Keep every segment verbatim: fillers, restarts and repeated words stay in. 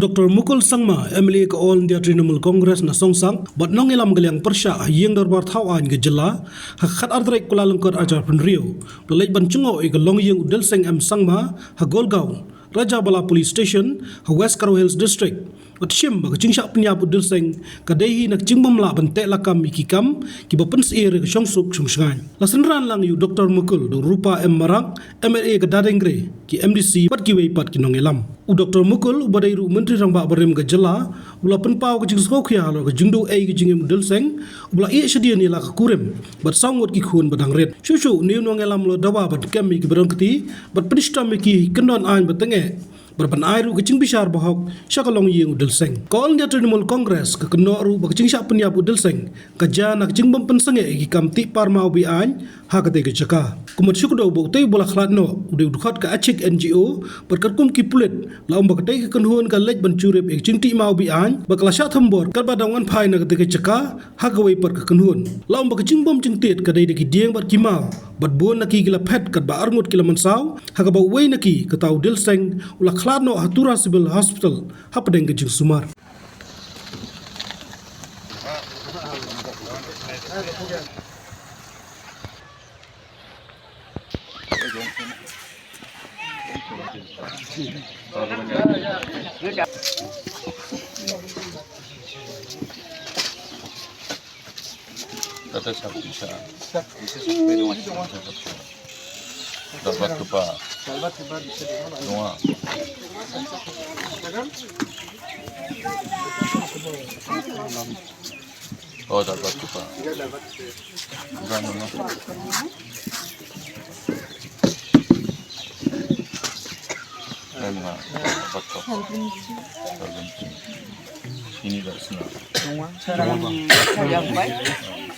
Doctor Mukul Sangma, M L A ka All India Trinamool Congress na Songsak, bad nongïalam ka liang pyrshah ha ïing dorbar thaw aiñ ka jylla, ha ka khatar tarik Kyllalyngkot arhajar hynriew, u la leit ban jngoh ïa ka longïing u Dilseng M Sangma, ha Golgaon, Rajabala Police Station, ha West Garo Hills District. Bad shim ba ka jingshah pynïap u Dilseng, ka dei hi na ka jingbym lah ban teh lakam ïa ki kam, kiba pynsyier ïa ka shongsuk shongshngaiñ. La synran lang ïa u Doctor Mukul, da u Rupa M Marak, M L A ka Dadengre, ki M D C, bad kiwei pat ki nongïalam. U Doctor Mukul, uba dei ruh u Myntri Rangbah barim ka jylla, u la pynpaw ka jingsngewkhia halor ka jingduh ei ka jingim u Dilseng, uba la ïeh shadien ïa la ka kurim, bad saw ngut ki khun ba dang rit. Shuh shuh, une u nongïalam u la dawa ban kem ïa kiba don kti, bad pynshitom ïa ki ha ki kyndon aiñ ba tyngeh, bad ban ai ruh ka jingbishar bahok sha ka longïing u Dilseng. Ka All India Trinamool Congress ka kynnoh ruh ba ka jingshah pynïap u Dilseng ka jia na ka jingbym pynsangeh ïa ki kam tih parma u be-aiñ ha katei ka jaka. Kumta shu kdew ba utei uba la khlad noh u dei u dkhot ka Achik N G O, bad katkum ki pulit la ong ba katei ka kynhun ka leit ban jurip ïa ka jingtih ma u be-aiñ, bad ka la shah thombor katba dang wan phai na katei ka jaka ha kawei pat ka kynhun. La ong ba ka jingbam jingtied ka dei da ki dieng bad ki maw, bad bun na ki ki la phet katba arngut ki la mynsaw, ha kaba uwei na ki, kata u Dilseng, u la khlad noh ha Tura Civil Hospital hapdeng ka jingsumar. Tata sap isa. Dapat tu pa. Dua. Oh, dapat tu pa. Bukan, no. Ay, mga, dapat to. Ini dah senang. Sarang, sarang, bai.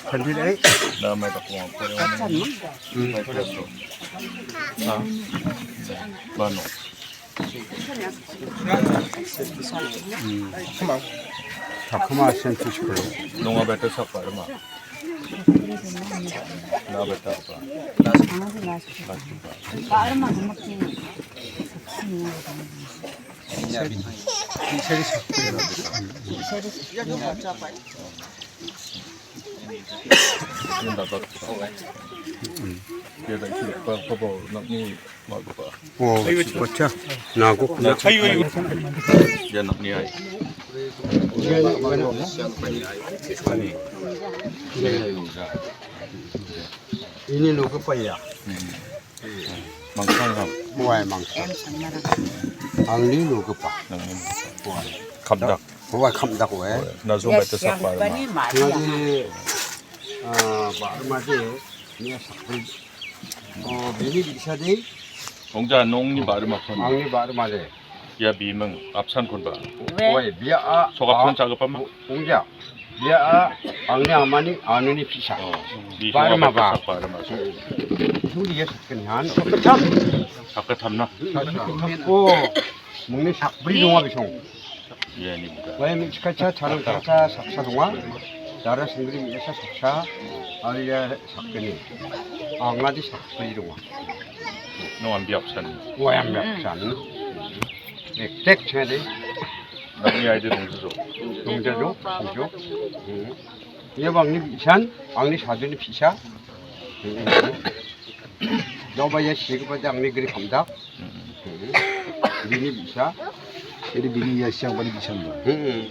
Kan dia, eh? Dah, may takuha. Kasan mo? May peso. Ah. Bano. Takuma scientist ko. Nunga better sa para ma. Na better pa. Ni dapat. Dia dah cuba pa pa nak ni. Oh, baca. Nah, aku kena. Dia nak ni ai. Ini lo ke pa ya? Mangsang kan? Wai mangsang. Ang ni lo ke pa? Wai. Kham dak. Wai kham dak wai. Na zong ba ta sapa ma. Ngadi, ah, ba ma de ni sakri. Oh, bini bisa de. Ong ja nong ni ba ma khon. Ang ni ba ma de. Ya bi meng absent khon ba. Wai, bia a. Sok absent sa ka pa ma. Ong ja. Bia a, ang ni amani, anu ni pisa. Oh, bi ba ma ba. Ba ma. Su dia sakri han. Sakri tham. Sakri tham na. Oh, mung ni sakri dong abi song. Wai mi chika cha, charang cha cha, saksa dong. Dara sendiri mi cha saksa, alia sakni. Anga di sakni dong. No ambiak san. Wai ambiak san. Tek tek cha de. Nang ni ai de dong jo. Dong jo, dong jo. Hmm. Ia bang ni bisan, ang ni sadu ni pisa. Hmm. Dong ba ya sik ba dang ni gri kamdak. Bini bisa. Jadi bini ya siang pani bisa ba. Hmm.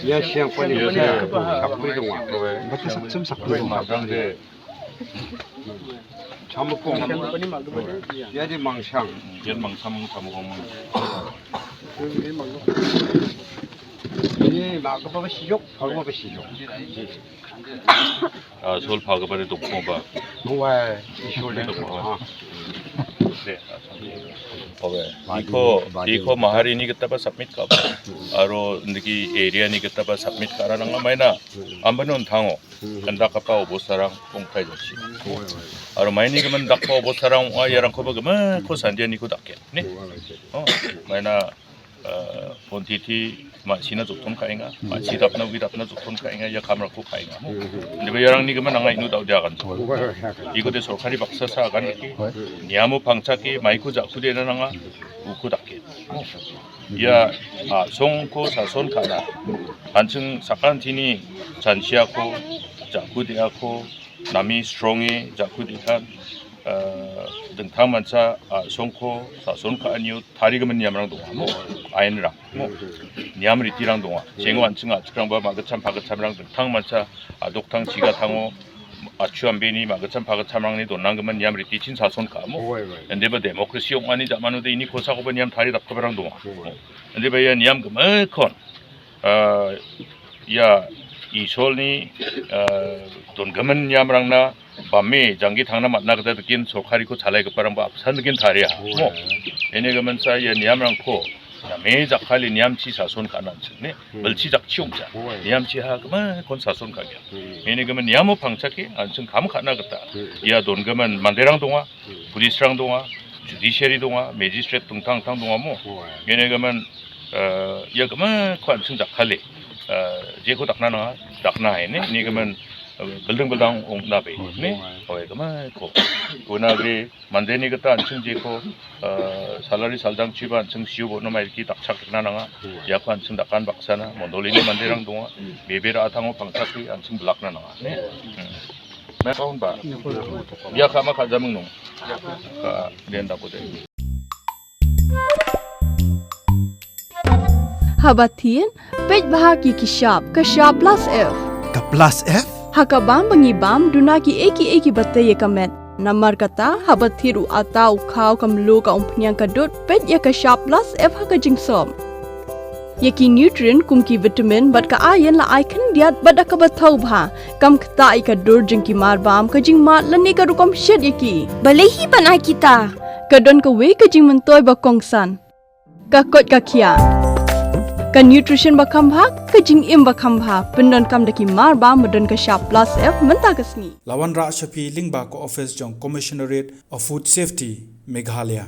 Ya siang pani bisa. Sakri dong. Bata sakchem sakri dong. Magang de. Sama kong. Ya di mangsang. Ya mangsang sama kong. Ini mak apa sih jok? Kalau apa sih jok? Ah, sol pha ka ba de dok pho ba. Wai, issue de. Dok pho. Ah. De, ah, sol. Okay. Iko, iko mahar ini kita ba submit ka ba. Aro ndiki area ni kita ba submit ka ra nang mai na. Amba non thango. Kan dak ka pa obo sarang kong thai joshi. Aro mai ni ka man dak pa obo sarang wa yarang ko ba ka ma ko sandia ni ko dak ke. Ni. Oh, mai na. Phone titi ma sina jukton ka inga, ma si dapna wi dapna jukton ka inga, ya kamra ko ka inga. Ni ba yarang ni ka man ngai nu dau dia kan. Iko de sorkari baksa sa kan ki. Niamo pangcha ki, mai ko ja ko de na nanga, u ko dak ki. Ïa, ah, song ko sa son ka na. Hanching sakan tini, chan sia ko, jaku dia ko, nami strong e, jaku di kan, eh, dengtang mansa, ah, song ko sa son ka anyu, tari ka men niam rang dong, mo, ain rang, mo, niam riti rang dong, chengo hanching ah, chikrang ba, ma ka cham, pa ka cham rang, dengtang mansa, adok tang, chiga tango, achu ambe ni, ma ka cham, pa ka cham rang ni, don nang ka men niam riti chin sa son ka, mo. Oi, oi. Ende ba democracy ong ani, ja manu de ini kosa ko ba niam tari dap ka barang dong. Oi. Ende ba ïa niam ka me kon. Ah, ïa, i sol ni, ah, don ka men niam rang na, ba me, janggi thang na mat na kata tekin, sorkari ko chalai ka parang ba, san tekin tari ha. Mo. Ene ka men sa, ïa niam rang ko. Na me jak kali niam chi sa son ka nan sing ne. Bel chi jak chiung cha. Niam chi ha ka me kon sa son ka ïa. Ene ka men niam mo pang cha ki, an sing kam ka na kata. Ïa don ka men manderang donga, police rang donga, judiciary donga, magistrate tung tang tang donga mo. Ene ka men, eh, ïa ka me kon sing jak kali. Eh, je ko dak na na, dak na ene, ene ka men, eh, building building ong na be, ne? Oi, ka me ko. Ko na gre, mande ni kata an sing je ko, eh, salary saldang chiba an sing siu bo no mai ki tak chak na nga. Ïa ko an sing dakan baksana, mondoli ni manderang donga. Bebe ra atang o pangchak ki an sing belak na nga, ne? Hmm. Me kaun ba. Ïa ka ma ka jamung nong. Ka den da ko de. Haba thied, peit bha ki ki shap, ka shap plus F. Ka plus F? Ha ka bam ba ngi bam, duna ki ei ki ei ki ba tei ïa ka met. Namar kata, haba thied u ata, u khaw, ka mluh, ka umphniang, ka dud, peit ïa ka shap plus F ha ka jingsop. Ïa ki nutrient kum ki vitamin bad ka iron la ai khyndiat bad da kaba thaw bha. Kam ktah ïa ka dur jong ki mar bam, ka jingmad lane ka rukom shet ïa ki. Balei hi ban ai kita? Ka don kawei ka jingmyntoi ba kongsan. Ka koit ka khiah. Ka nutrition ba kham bha, ka jingim ba kham bha. Pyndonkam da ki mar bam ba don ka shap plus F mynta ka sngi. La wanrah sha phi lyngba ka office jong Commissionerate of Food Safety, Meghalaya.